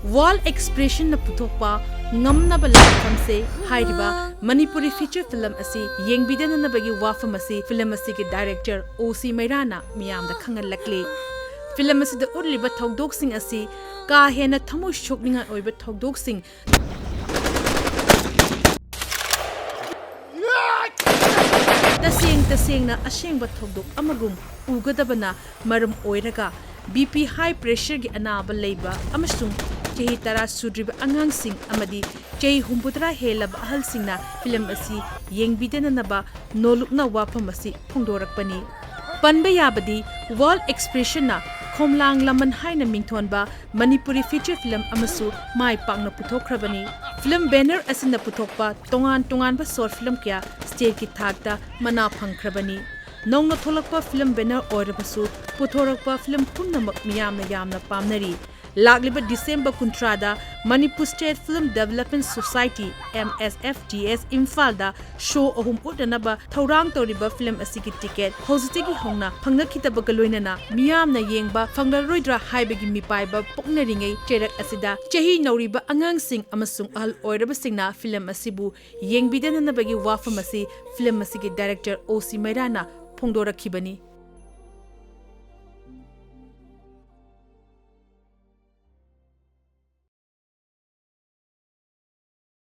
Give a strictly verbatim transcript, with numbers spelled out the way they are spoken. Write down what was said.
World Expressionꯅ ꯄꯨꯊꯣꯛꯄ ꯉꯝꯅꯕ ꯂꯥꯟꯐꯝꯁꯦ ꯍꯥꯏꯔꯤꯕ ꯃꯅꯤꯄꯨꯔꯤ feature film ꯑꯁꯤ ꯌꯦꯡꯕꯤꯗꯅꯅꯕꯒꯤ ꯋꯥꯐꯝ ꯑꯁꯤ film ꯑꯁꯤꯒꯤ director ꯑꯣ ꯁꯤ ꯃꯩꯔꯥꯅ ꯃꯤꯌꯥꯝꯗ ꯈꯪꯍꯜꯂꯛꯂꯤ꯫ Film ꯑꯁꯤꯗ ꯎꯠꯂꯤꯕ ꯊꯧꯗꯣꯛꯁꯤꯡ ꯑꯁꯤ ꯀꯥ ꯍꯦꯟꯅ ꯊꯃꯣꯏ ꯁꯣꯛꯅꯤꯡꯉꯥꯏ ꯑꯣꯏꯕ ꯊꯧꯗꯣꯛꯁꯤꯡ, ꯇꯁꯦꯡ ꯇꯁꯦꯡꯅ ꯑꯁꯦꯡꯕ ꯊꯧꯗꯣꯛ ꯑꯃꯒꯨꯝ ꯎꯒꯗꯕꯅ ꯃꯔꯝ ꯑꯣꯏꯔꯒ, B P high pressureꯒꯤ ꯑꯅꯥꯕ ꯂꯩꯕ ꯑꯃꯁꯨꯡ ꯆꯍꯤ ꯇꯔꯥ ꯁꯨꯗ꯭ꯔꯤꯕ ꯑꯉꯥꯡꯁꯤꯡ ꯑꯃꯗꯤ ꯆꯍꯤ ꯍꯨꯝꯐꯨꯇꯔꯥ ꯍꯦꯜꯂꯕ ꯑꯍꯜꯁꯤꯡꯅ film ꯑꯁꯤ ꯌꯦꯡꯕꯤꯗꯅꯅꯕ ꯅꯣꯂꯨꯛꯅ ꯋꯥꯐꯝ ꯑꯁꯤ ꯐꯣꯡꯗꯣꯔꯛꯄꯅꯤ꯫ ꯄꯟꯕ ꯌꯥꯕꯗꯤ, World Expressionꯅ ꯈꯣꯝꯂꯥꯡ ꯂꯃꯟ ꯍꯥꯏꯅ ꯃꯤꯡꯊꯣꯟꯕ ꯃꯅꯤꯄꯨꯔꯤ feature film ꯑꯃꯁꯨ ꯃꯥꯏ ꯄꯥꯛꯅ ꯄꯨꯊꯣꯛꯈ꯭ꯔꯕꯅꯤ꯫ Film banner ꯑꯁꯤꯅ ꯄꯨꯊꯣꯛꯄ ꯇꯣꯉꯥꯟ ꯇꯣꯉꯥꯟꯕ short film ꯀꯌꯥ stateꯀꯤ ꯊꯥꯛꯇ ꯃꯅꯥ ꯐꯪꯈ꯭ꯔꯕꯅꯤ꯫ ꯅꯧꯅ ꯊꯣꯛꯂꯛꯄ film banner ꯑꯣꯏꯔꯕꯁꯨ, ꯄꯨꯊꯣꯔꯛꯄ film ꯄꯨꯝꯅꯃꯛ ꯃꯤꯌꯥꯝꯅ ꯌꯥꯝꯅ ꯄꯥꯝꯅꯔꯤ꯫ ꯂꯥꯛꯂꯤꯕ December ꯀꯨꯟꯊ꯭ꯔꯥꯗ Manipur State Film Development Society, M S F D S, ꯏꯝꯐꯥꯜꯗ show ꯑꯍꯨꯝ ꯎꯠꯅꯅꯕ ꯊꯧꯔꯥꯡ ꯇꯧꯔꯤꯕ film ꯑꯁꯤꯒꯤ ticket ꯍꯧꯖꯤꯛꯇꯒꯤ ꯍꯧꯅ ꯐꯪꯅꯈꯤꯗꯕꯒ ꯂꯣꯏꯅꯅ ꯃꯤꯌꯥꯝꯅ ꯌꯦꯡꯕ ꯐꯪꯂꯔꯣꯏꯗ꯭ꯔꯥ ꯍꯥꯏꯕꯒꯤ ꯃꯤꯄꯥꯏꯕ ꯄꯣꯛꯅꯔꯤꯉꯩ ꯆꯩꯔꯛ ꯑꯁꯤꯗ ꯆꯍꯤ ꯅꯧꯔꯤꯕ ꯑꯉꯥꯡꯁꯤꯡ ꯑꯃꯁꯨꯡ ꯑꯍꯜ ꯑꯣꯏꯔꯕꯁꯤꯡꯅ film ꯑꯁꯤꯕꯨ ꯌꯦꯡꯕꯤꯗꯅꯅꯕꯒꯤ ꯋꯥꯐꯝ ꯑꯁꯤ film ꯑꯁꯤꯒꯤ director ꯑꯣ ꯁꯤ ꯃꯩꯔꯥꯅ ꯐꯣꯡꯗꯣꯔꯛꯈꯤꯕꯅꯤ꯫